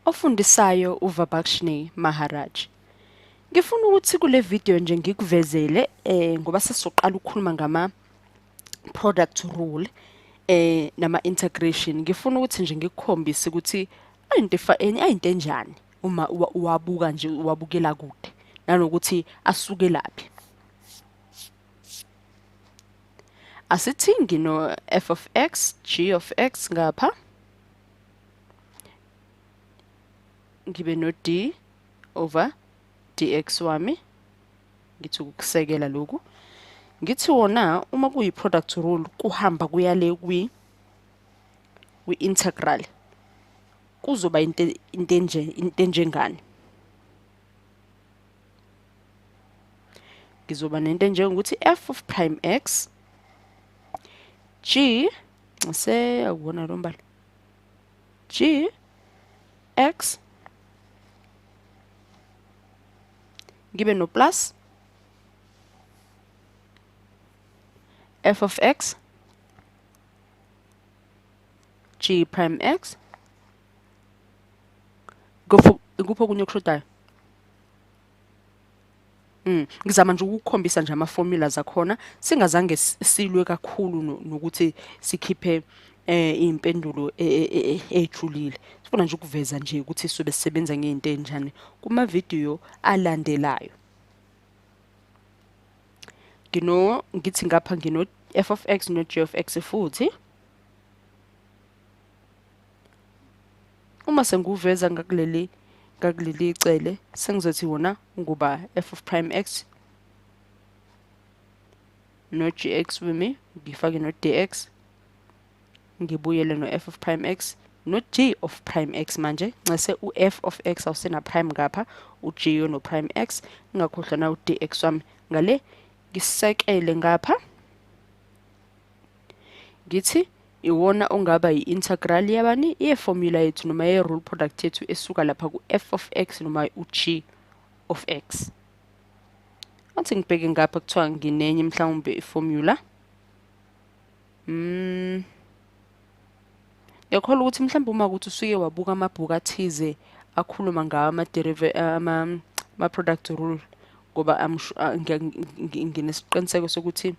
Ofundisayo uVabakshni Maharaj. Ngifuna ukuthi kule video nje ngikuvezele ngoba sesizoqala ukukhuluma ngama product rule nama integration. Ngifuna ukuthi nje ngikukhombise ukuthi ayinto ayinto enjani uma uwabuka nje uwabukela kude nanokuthi asukelaphi. Asithi ngino f of x g of x ngapha, ngibe no d over dx wami, ngithi ukukusekela lokhu. Ngithi wona uma kuyi-product rule kuhamba kuya le kwi-integral, kuzoba into enje, into enjengani. Ngizoba nento enjengokuthi f of prime x g, ncise akuwona lo mbala, g x, ngibe no plus f of x g prime x. Kuphi okunye okushodayo? Ngizama nje ukukhombisa nje ama-formulas akhona, singazange silwe kakhulu nokuthi sikhiphe iy'mpendulo ey'julile. Sifuna nje ukuveza nje ukuthi sobe sisebenza ngey'nto ey'njani kuma-video alandelayo. Ngino ngithi ngapha ngino f of x no g of x futhi. Uma sengiwuveza ngakuleli icele, sengizothi wona nguba f of prime x no gx wimi, ngifake no dx, ngibuyele no f of prime x no g of prime x. Manje ncese u f of x awusena prime ngapha, u g no prime x, ngingakhohlwa na u dx wami ngale, ngisekele ngapha, ngithi iwona ongaba yi-integral yabani, ye-formula yethu noma ye-rule product yethu esuka lapha ku-f of x noma u-g of x. Athi ngibheke ngapha, kuthiwa nginenye mhlawumbe i-formula. Ngiyakholwa ukuthi mhlawumbe uma ukuthi usuke wabuka amabhuku athize akhuluma ngawo ama-product rule, ngoba nginesiqiniseko sokuthi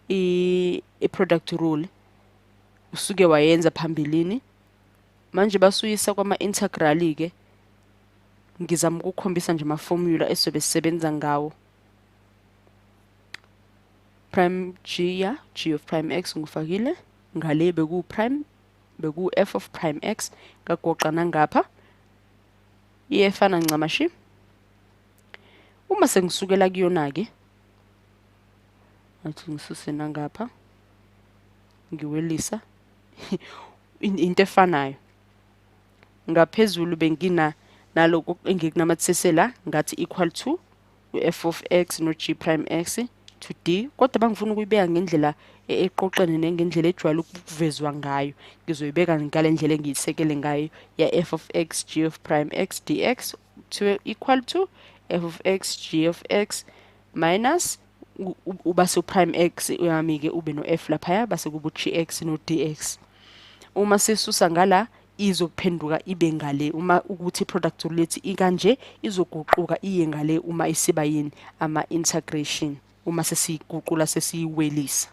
i-product rule usuke wayenza phambilini. Manje basuyisa kwama-integral-ke, ngizama ukukhombisa nje ama-formula esizobe sisebenza ngawo. Prime g ya g of prime x ngifakile ngale, beku prime, beku f of prime x, ngagoqa nangapha iyefana ncamashi. Uma sengisukela kuyona ke, ngathi ngisuse nangapha ngiwelisa into efanayo. Ngaphezulu bengina nalokhu engikunamathisela, ngathi equal to u-f of x no g prime x to d, kodwa bangifuna ukuyibeka ngendlela eqoqene nengendlela ejwayele ukuvezwa ngayo. Ngizoyibeka ngale ndlela engiyisekele ngayo ya f of x g of prime x dx to equal to f of x g of x minus ubase prime x uyami-ke ube no f laphaya, base kuba u-gx no dx. Uma sisusa ngala izophenduka ibe ngale, uma ukuthi i-product rule lethu ikanje izoguquka iye ngale uma isiba yini, ama-integration, uma sesiyiguqula sesiyiwelisa.